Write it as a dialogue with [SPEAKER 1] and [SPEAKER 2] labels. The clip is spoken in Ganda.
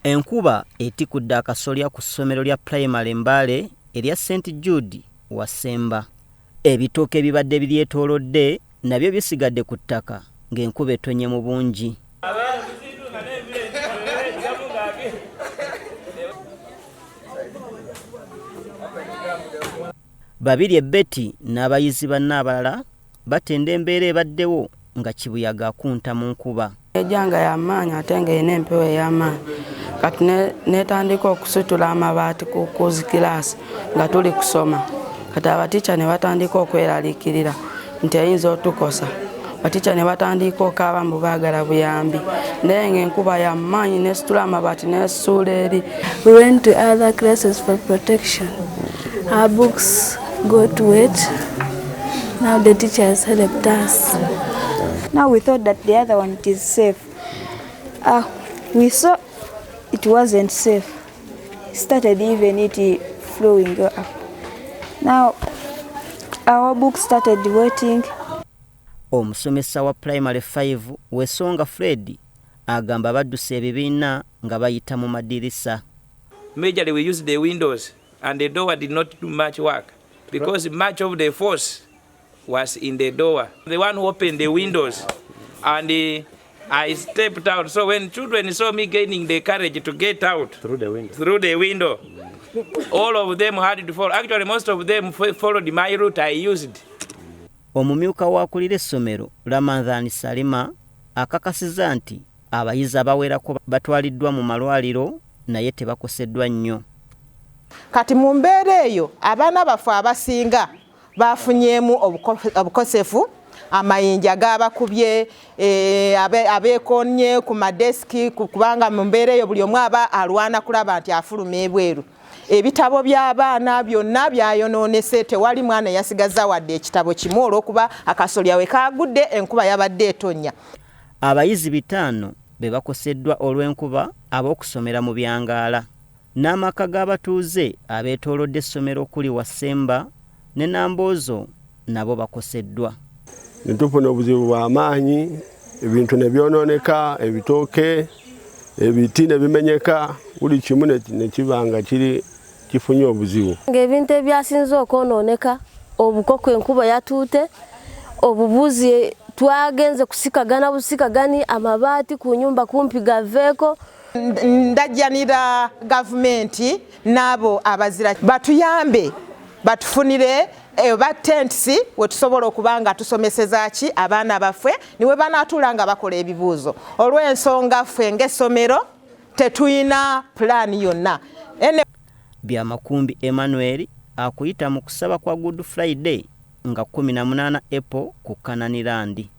[SPEAKER 1] Enkuba etikudde akasolya ku ssomero lya pulayimale Mbale erya St Jude Wasemba. Ebitooke ebibadde biryetoolodde nabyo bisigadde ku ttaka ng'enkuba etonye mu bungi. Babirye Betty n'abayizi banne abalala batenda embeera ebaddewo nga kibuyaga akunta mu nkuba.
[SPEAKER 2] Ejja nga yamaanyi ate nga erina empewo ey'amaanyi, kati netandika okusitula amabaati ku zikiraasi nga tuli kusoma. Kati abatica ne batandika okweraliikirira nti eyinza otukosa. Batica ne batandika okaaba mbu baagala buyambi, naye ng'enkuba yamaanyi nesitula amabaati nesuula eri.
[SPEAKER 3] We went to other classes for protection. Our books got wet. Now the teachers helped us.
[SPEAKER 4] Now we thought that the other one is safe. We saw it wasn't safe. It started even it flowing up. Now our books started wetting.
[SPEAKER 1] Omusomesa wa primary 5 Wesonga Fred agamba badduse ebibiina nga bayita mu madirisa.
[SPEAKER 5] Majorly we used the windows and the door did not do much work because much of the force was in the door. The one who opened the windows and I stepped out. So when children saw me gaining the courage to get out
[SPEAKER 6] through the window,
[SPEAKER 5] through the window, all of them had to follow. Actually, most of them followed my route I used.
[SPEAKER 1] Omumyuka w'akulira essomero Ramadhan Salima akakasizza nti abayizi abawerako batwaliddwa mu malwaliro naye tebakoseddwa nnyo.
[SPEAKER 7] Kati mu mbeera eyo abaana baffe abasinga bafunyeemu obukosefu, amayinja gabakubye, abeekonye ku madesiki, kubanga mu mbeera eyo buli omu aba alwana kulaba nti afuluma ebweru. Ebitabo by'abaana byonna byayonoonese, tewali mwana yasigaza wadde ekitabo kimu olw'okuba akasolya we kaagudde enkuba yabadde etonnya.
[SPEAKER 1] Abayizi 5 be bakoseddwa olw'enkuba ab'okusomera mu byangaala. N'amaka g'abatuuze abeetoolodde essomero okuli Wasemba ne Namboozo nabo bakoseddwa.
[SPEAKER 8] Ne tufuna obuzibu bw'amaanyi, ebintu ne byonooneka, ebitooke, ebiti ne bimenyeka, buli kimu ne kiba nga kiri kifunye obuzibu.
[SPEAKER 9] Ng'ebintu ebyasinze okwonooneka, obukoko enkuba yatuute, obubuzi twagenze kusikagana busikagani, amabaati ku nyumba kumpi gaveeko.
[SPEAKER 7] Ndajjanira gavumenti n'abo abazira batuyambe batufunire ba tents we tusobola okuba nga tusomeseza ki abaana baffe niwe banaatuula nga bakola ebibuuzo. Olw'ensonga ffe ng'essomero tetulina pulaani yonna.
[SPEAKER 1] Byamakumbi Emmanuel akuyita mu kusaba kwa Good Friday nga 18 April ku Canaan Land.